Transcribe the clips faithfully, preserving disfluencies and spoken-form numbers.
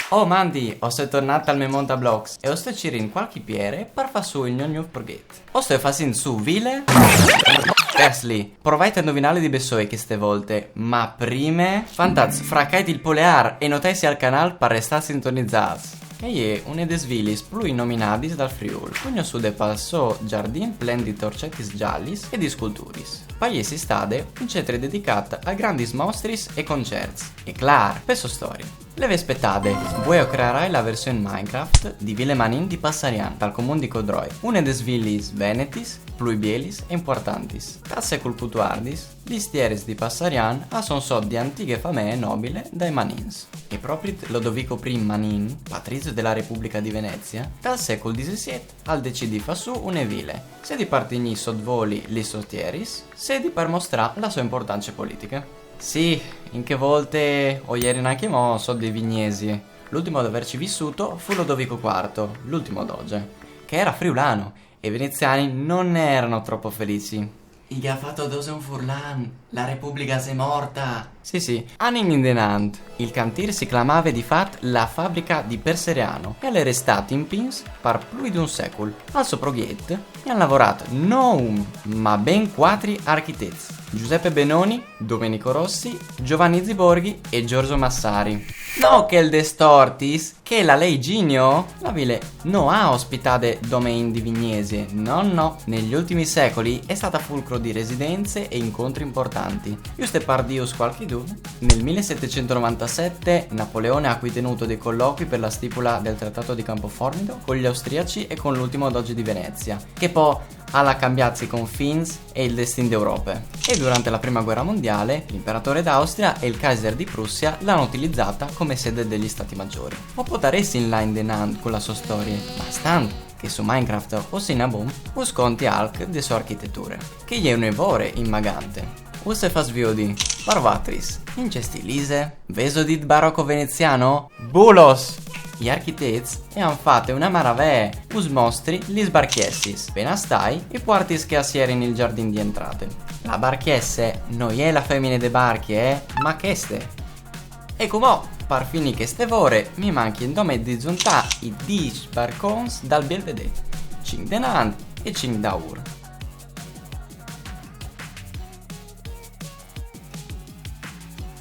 Oh mandi, o soi tornât al me mont a blocs e o stoi cirint cualchi piere par fâ sù il gno gnûf proiet. O stoi fasint sù vile Versley. Provait a induvinâle di bessôi cheste volte, ma prime, fantats, fracait il poleâr e notaitsi al canâl par restâ sintonizâts. E je une des vilis plui nominadis dal Friûl, cognossude pal so zardin plen di torcetis zalis e di sculturis. Par jê e je stade un centri dedicât a grandis mostris e concerts. E clâr, pe sô storie. Le vês spetade, vuê o crearai la version Minecraft di Vile Manin di Passarian, tal comun di Codroip, une des vilis venetis plui bielis e impuartantis. Tal secul cutuardis, lis tieris di Passarian a son sot di antighe famee nobile dai Manins. E propit Lodovico primo Manin, patrizio de la Republica di Venezia, tal secul disesiet al decît di fâ sù une vile, sedi par tignî sot voli lis sôs tieris, sedi par mostrâ la sô impuartance politiche. Sì, in chê volte o jerin ancjemò sot di Vignesie. L'ultimo ad averci vissuto fu Lodovico quarto, l'ultimo doge, che era friulano, e i veneziani non ne erano troppo felici. I ghe à fat dose un furlan, la Republica xe morta. Sì, sì, anin indenant. Il cantîr si clamave di fat la Fabrica di Perseriano e al è restât in pîts par plui di un secul. Al so proiet i àn lavorât no un, ma ben cuatri architets: Giuseppe Benoni, Domenico Rossi, Giovanni Ziborghi e Giorgio Massari. No chel des tortis, che la lei Ginio, la vile no à ospitade dome int di Vignesie, no, no. Negli ultimi secoli è stata fulcro di residenze e incontri importanti. Juste par dîus cualchidun, nel millesettecentonovantasette Napoleone ha qui tenuto dei colloqui per la stipula del Trattato di Campo Formido con gli austriaci e con l'ultimo doge di Venezia, che po al à cambiât i confins e il destin de Europe. E durante la prima guerra mondiale, l'imperatore d'Austria e il Kaiser di Prussia l'hanno utilizzata come sede degli stati maggiori. O podarès inlâ indenant cu la sô storie, ma stant che su Minecraft o sin a bun, us conti alc de sô architeture, che e je une vore inmagante. Us e fâs viodi, par voaltris, in ce stîl ise? Vêso dit barocco veneziano? Bulos! I architets e àn fate une maravee, us mostri lis barchiessis, ben a stâi, i puartis che a sierin il zardin di entrate. La barchiesse no je la femine de barchie, eh, ma cheste. E cumò, par finî cheste vore, mi manchie dome di zontâ i dîs barcons dal biel vedê, cinc denant e cinc daûr.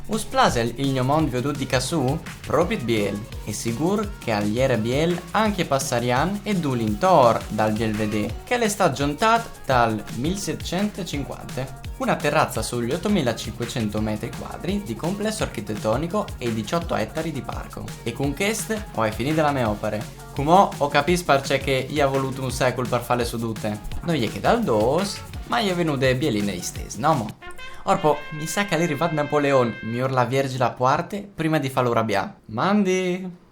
Us plâs il gno mont viodût di ca sù? Propit biel, e sigûr che al jere biel ancje Passarian e dut l'intor dal biel vedê, che al è stât zontât tal millesettecentocinquanta. Una terrazza sugli ottomilacinquecento metri quadri di complesso architettonico e diciotto ettari di parco. E cun chest o ai finide la mê opare. Cumò o capìs parcè che i à volût un secul par fâle sù dute. No je chê dal dôs, ma e je vignude bieline istès, no mo? Orpo, mi sa che al è rivât Napoleon, miôr lâ a vierzi la puarte prime di fâlu rabiâ. Mandi!